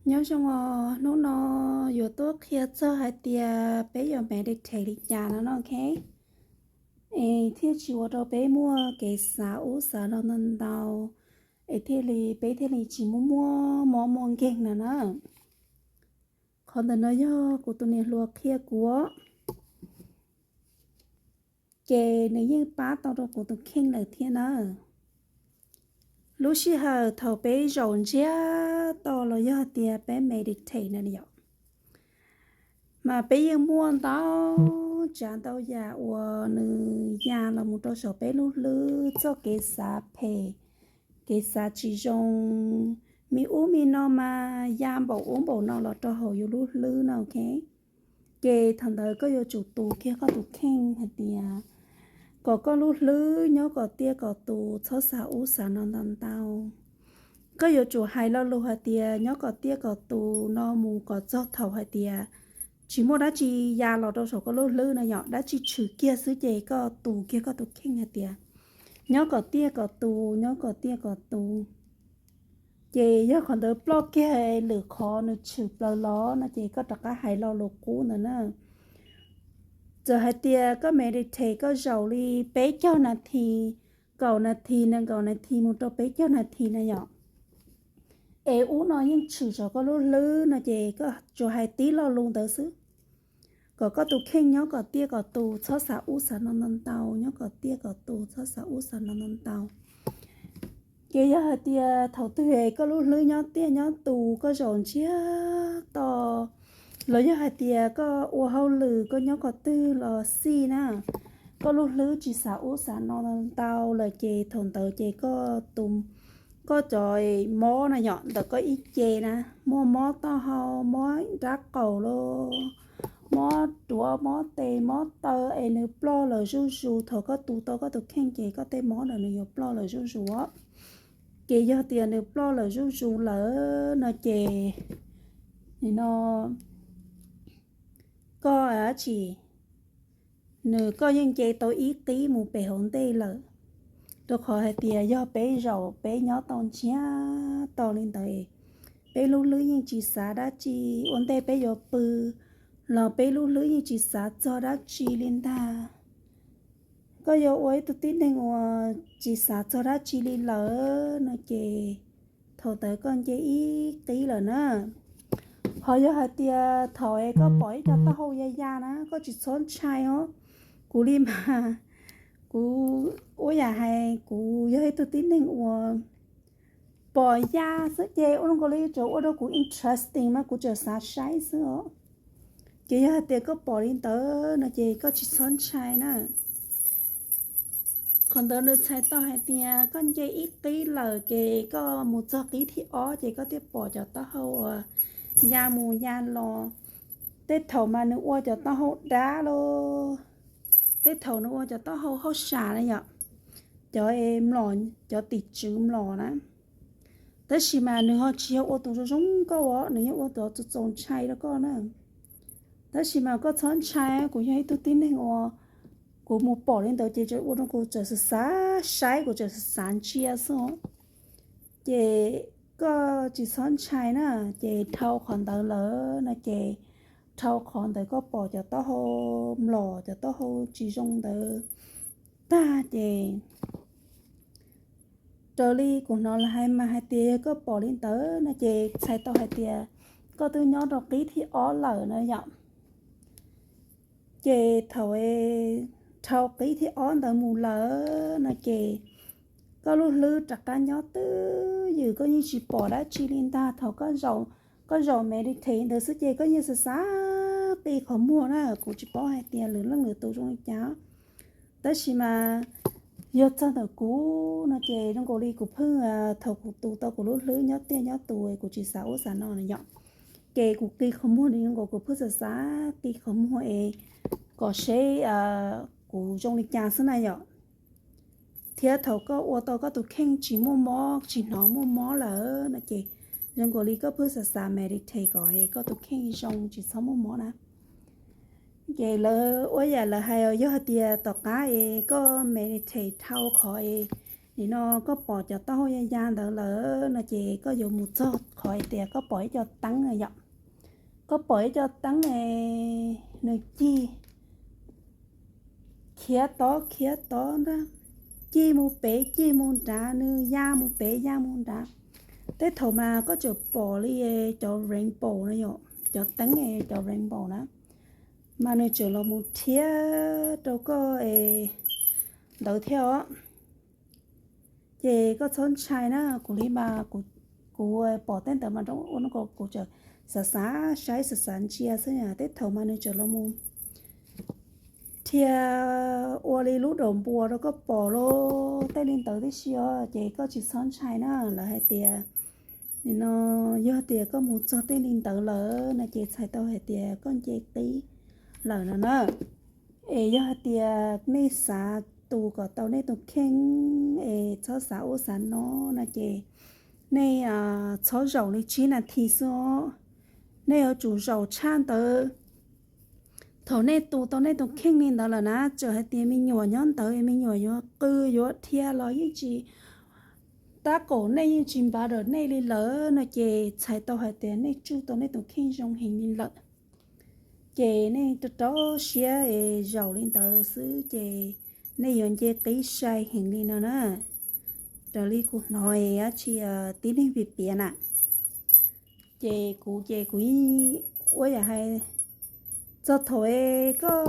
Nyob zoo os, hnub no yuav tuaj qhia txog hais tias peb yuav meditate li cas no no, ok? Es thiaj tsis ua rau peb muaj kev xav ub xav no ntau ntau, es thiaj li peb thiaj li tsis muaj muaj mob muaj nkeeg no na. Qhov ntawm no yog kuv tus niam hluas qhia kuv, ces nws yeej pab tau rau kuv tus kheej lawm thiab na. Lub sij hawm thaum peb zaum ntsiag to los yog tias peb meditate na yom, mas peb yeej muaj ntau tsav ntau yam uas nws ya los mus rau saum peb lub hlwb, txoj kev xav phem, kev xav tsis zoo, me ub me no mas ya npaum ub npaum no los rau hauv yus lub hlwb no, ok? Ces thaum ntawd koj yuav tsum tu kiag koj tus kheej hais tias kom koj lub hlwb nyob kom tiaj kom tus, txhob xav ub xav no ntau ntau. Koj yuav tsum hais lo lus hais tias nyob kom tiaj kom tus no mus kom txog thaum hais tias tsis muaj dab tsi ya los rau saum koj lub hlwb no yom, dab tsi tshwm kiag xwb ces koj tu kiag koj tus kheej hais tias nyob kom tiaj kom tus, nyob kom tiaj kom tus. Ces yog qhov ntawd ploj kiag lwm qhov nws tshwm plaws los no ces koj rov qab hais lo lus qub ntawd na. Txawm hais tias koj meditate koj zaum li peb caug nas this, kaum nas this, nees nkaum nas this mus rau peb caug nas this na yom, es ub no yeej tshwm saum koj lub hlwb no ces koj tsuas hais tib lo lus ntawd xwb, kom koj tus kheej nyob kom tiaj kom tus, txhob xav ub xav no ntau ntau, nyob kom tiaj kom tus, txhob xav ub xav no ntau ntau. Ces yog hais tias thaum twg koj lub hlwb nyob tiaj nyob tus, koj zaum ntsiag to, los yog hais tias koj ua hauj lwm koj nyob qhov twg los xij na, koj lub hlwb tsis xav ub xav no ntau lawm ces thaum ntawd ces koj tus, koj cov mob na yom, ntawm koj ib ce na, muaj mob taub hau, mob nrab qaum los, mob duav, mob tes, mob taw es nws ploj lawm zuj zus, thaum koj tu tau koj tus kheej ces koj tej mob ntawd nws yuav ploj lawm zuj zus. Ces yog tias nws ploj lawm zuj zus lawm no ces, nim no koj dab tsi, nws koj yeej nce tau ib qib mus pem hauv ntej lawm. Rau qhov hais tias yog peb zaum peb nyob tau ntsiag to li ntawd, peb lub hlwb yeej tsis xav dab tsi, ua ntej peb yuav pw los peb lub hlwb yeej tsis xav txog dab tsi li ntag. Koj yuav ua ib tug tib neeg uas tsis xav txog dab tsi li lawm no ces thaum ntawd koj nce ib qib lawm na. Ho yog hais tias thaum es koj pom ib co taub hau ya ya na, koj tsis txhob ntshai os. Kuv li mas, kuv ua yam hais kuv yog ib tug tib neeg uas pom ya xwb ces ua zoo nkaus li tsuas ua rau kuv interesting mas kuv tseem xav saib xwb os. Ces yog hais tias koj pom li ntawd no ces koj tsis txhob ntshai na. Qhov ntawd nws txhais tau hais tias koj nce ib qib lawm ces koj mus txog qib thib ob ces koj thiaj pom cov taub hau uas ya mus ya los. Tej thaum mas nws ua cov taub hau dab los, tej thaum nws ua cov taub hau hauj sam na yom, cov mlom, cov tim tswv mlom na. Tab sis mas nws ho tsis yog ua tus zoo zoo nkauj os, nws yog ua tus txaus txaus ntshai rau koj na. Tab sis mas koj txhob ntshai, kuv yog ib tug tib neeg uas kuv mus pom li ntawd ces ua rau kuv tseem xav xav saib, kuv tseem xav xav ntsia xwb. Ces koj tsis txhob ntshai na, ces dhau qhov ntawd lawm no ces, dhau qhov ntawd koj pom cov taub hau mlom, cov taub hau tsis zoo ntawd tag ces, raws li kuv hnov lawv hais mas hais tias yog koj pom li ntawd no ces txhais tau hais tias koj twb nyob rau qib thib ob lawm na yom. Ces thaum dhau qib thib ob ntawd mus lawm no ces koj lub hlwb rov qab nyob twj ywm, koj yeej tsis pom dab tsi li ntag. Thaum koj zaum meditate ntawd xwb ces koj yeej xav xav qi qhov muag na, kuv tsis paub hais tias lwm leej lwm tus zoo li cas. Tab sis mas yog txog ntawm kuv no ces zoo nkaus li kuv pheej, thaum kuv tu tau kuv lub hlwb nyob tiaj nyob tus, kuv tsis xav ub xav no na yom, ces kuv qi qhov muag li zoo nkaus kuv pheej xav xav qi qhov muag es kom seb kuv zoo li cas xwb na yom. Thiab thaum koj ua tau koj tus kheej tsis muaj mob, tsis hnov muaj mob lawm no ces zoo nkaus li koj pheej xav xav meditate kom koj tus kheej zoo tsis txhob muaj mob na. Ces lawv ua yam lawv hais, yog hais tias tom qab es koj meditate dhau qhov es Nim no koj pom cov taub hau ya ya ntawd lawm no ces koj yuav mus txog qhov hais tias koj pom ib co teeb no yom. Koj pom ib co teeb, nws cig khiav tod khiav tod nrag, cig mus pem cig mus nrad, nws ya mus pem ya mus nrad. Tej thaum mas koj tseem pom li cov rainbow no yom, cov teeb cov rainbow na, mas nws tseem los mus rhiab rau koj ntawd thiab os. Ces koj txhob ntshai na, kuv li mas kuv pom tej ntawd mas ua no kuv tseem xav xav saib xav xav ntsia xwb, tej thaum mas nws tseem los mus rhiab ua li lub dom npua rau koj pom los tej li ntawd tib si os, ces koj tsis txhob ntshai na. Lawv hais tias nim no yog tias koj mus txog tej li ntawd lawm no ces txhais tau hais tias koj nce qib lawm no na. Es yog hais tias nej xav tus kom tau nej tus kheej es txhob xav ub xav no no ces nej txhob zaum li tsib nas this xwb os. Nej yuav tsum zaum tshaj ntawd. Thaum nej tus tau nej tus kheej li ntawd lawm na, txawm hais tias me nyuam nyob ntawd me nyuam yuav qw yuav dhia los yeej tsis, tab kaum nej yeej tsis npav dawm nej li lawm no ces txhais tau hais tias nej tsuj tau nej tus kheej zoo heev li lawm. Ces nej rau rau siab es zaum li ntawd xwb ces nej yuav nce qib sai heev li no na. Raws li kuv hnov es dab tsi tib neeg piav piav na, ces kuv ces kuv yeej ua yam hais txog thaum es koj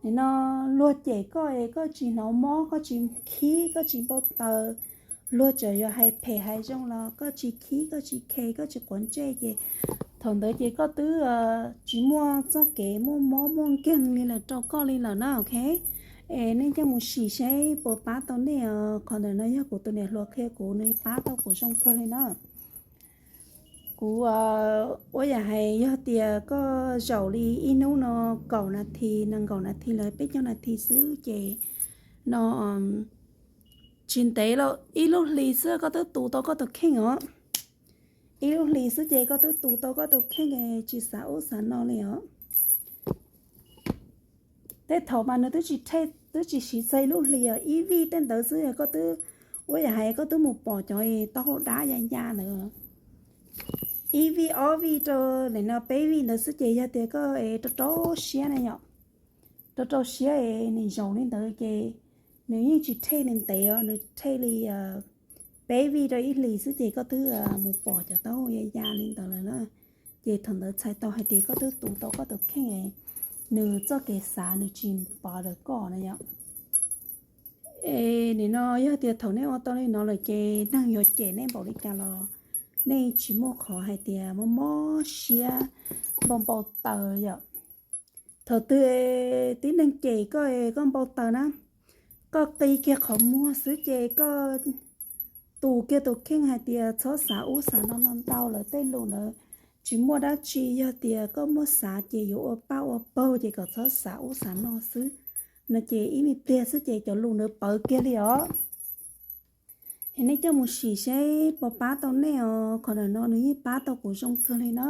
nim no luag cem koj es koj tsis hnov mob, koj tsis khib, koj tsis npau taws, luag tseem yuav hais phem hais zoo los koj tsis khib, koj tsis khe, koj tsis quav ntsej ces thaum ntawd ces koj twb tsis muaj txoj kev muaj mob muaj nkeeg li lawm rau koj li lawm na, ok. Es nej coj mus sim seb puas pab tau nej os. Qhov ntawm no yog kuv tus niam hluas qhia kuv, nws pab tau kuv zoo kawg li na. Kuv ua yam hais yog tias koj zaum li ib hnub no kaum nas this, nees nkaum nas this los peb caug nas this xwb ces no tsis ntev lawm, ib lub hlis xwb koj twb tu tau koj tus kheej os. Ib lub hlis xwb ces koj twb tu tau koj tus kheej, tsis xav ub xav no li os. Tej thaum mas nws twb tsis, twb tsis siv txog ib lub hlis os, ib vij tej ntawd xwb koj twb, ua yam hais koj twb mus pom cov taub hau dab ya ya ntawd. Ib vij ob vij rau nim no peb vij ntawd xwb ces yog tias koj rau rau siab na yom, rau rau siab es nws zaum li ntawd ces nws yeej tsis rhej li ntev os, nws rhej li peb vij rau ib hlis xwb ces koj twb mus pom cov taub hau ya ya li ntawd lawm na. Ces thaum ntawd txhais tau hais tias koj twb tu tau koj tus kheej, nws txoj kev xav nws tsis npav dawm koj na yom. Es nim no yog tias thaum nej ua tau li no lawm ces neeg yuav cem nej npaum li cas los nej tsis muaj qhov hais tias mob mob siab npau npau taws yom. Thaum twg tib neeg cem koj es koj npau taws na, koj qi kiag qhov muag xwb ces koj tu kiag tus kheej hais tias txhob xav ub xav no no ntau lawm, tej lus ntawd tsis muaj dab tsi, yog tias koj muaj xav ces yuav ua paj ua paug ces kom txhob xav ub xav no xwb no ces ib me pliag xwb ces cov lus ntawd pawv kiag li os. Es nej coj mus sim seb puas pab tau nej os, qhov ntawm no nws yeej pab tau kuv zoo kawg li na.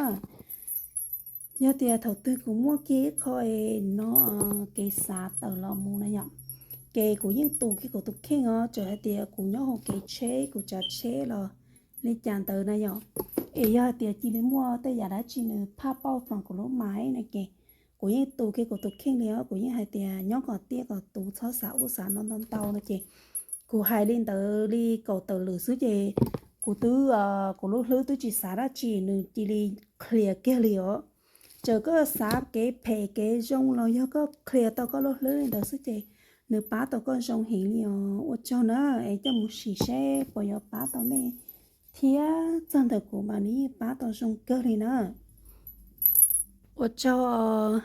Yog tias thaum twg kuv muaj kiag ib qho es no kev xav tawm los mus na yom, ces kuv yeej tu kiag kuv tus kheej os, txawm hais tias kuv nyob hauv kev tsheb kuv tsav tsheb los li cas ntawd na yom. Es yog hais tias cia li muaj tej yam dab tsi nws phaj pauj from kuv lub mas no ces kuv yeej tu kiag kuv tus kheej li os, kuv yeej hais tias nyob kom tiaj kom tus txhob xav ub xav no ntau ntau no ces kuv hais li ntawd li kaum tawm lwm xwb ces kuv twb, kuv lub hlwb twb tsis xav dab tsi, nws cia li qhia kiag li os. Txawm koj xav kev phem kev zoo los yog koj qhia tau koj lub hlwb li ntawd xwb ces nws pab tau koj zoo heev li os. Ua tsaug na, es coj mus sim seb puas yuav pab tau nej thiab, txog ntawm kuv mas nws yeej pab tau zoo kawg li na. Ua tsaug os.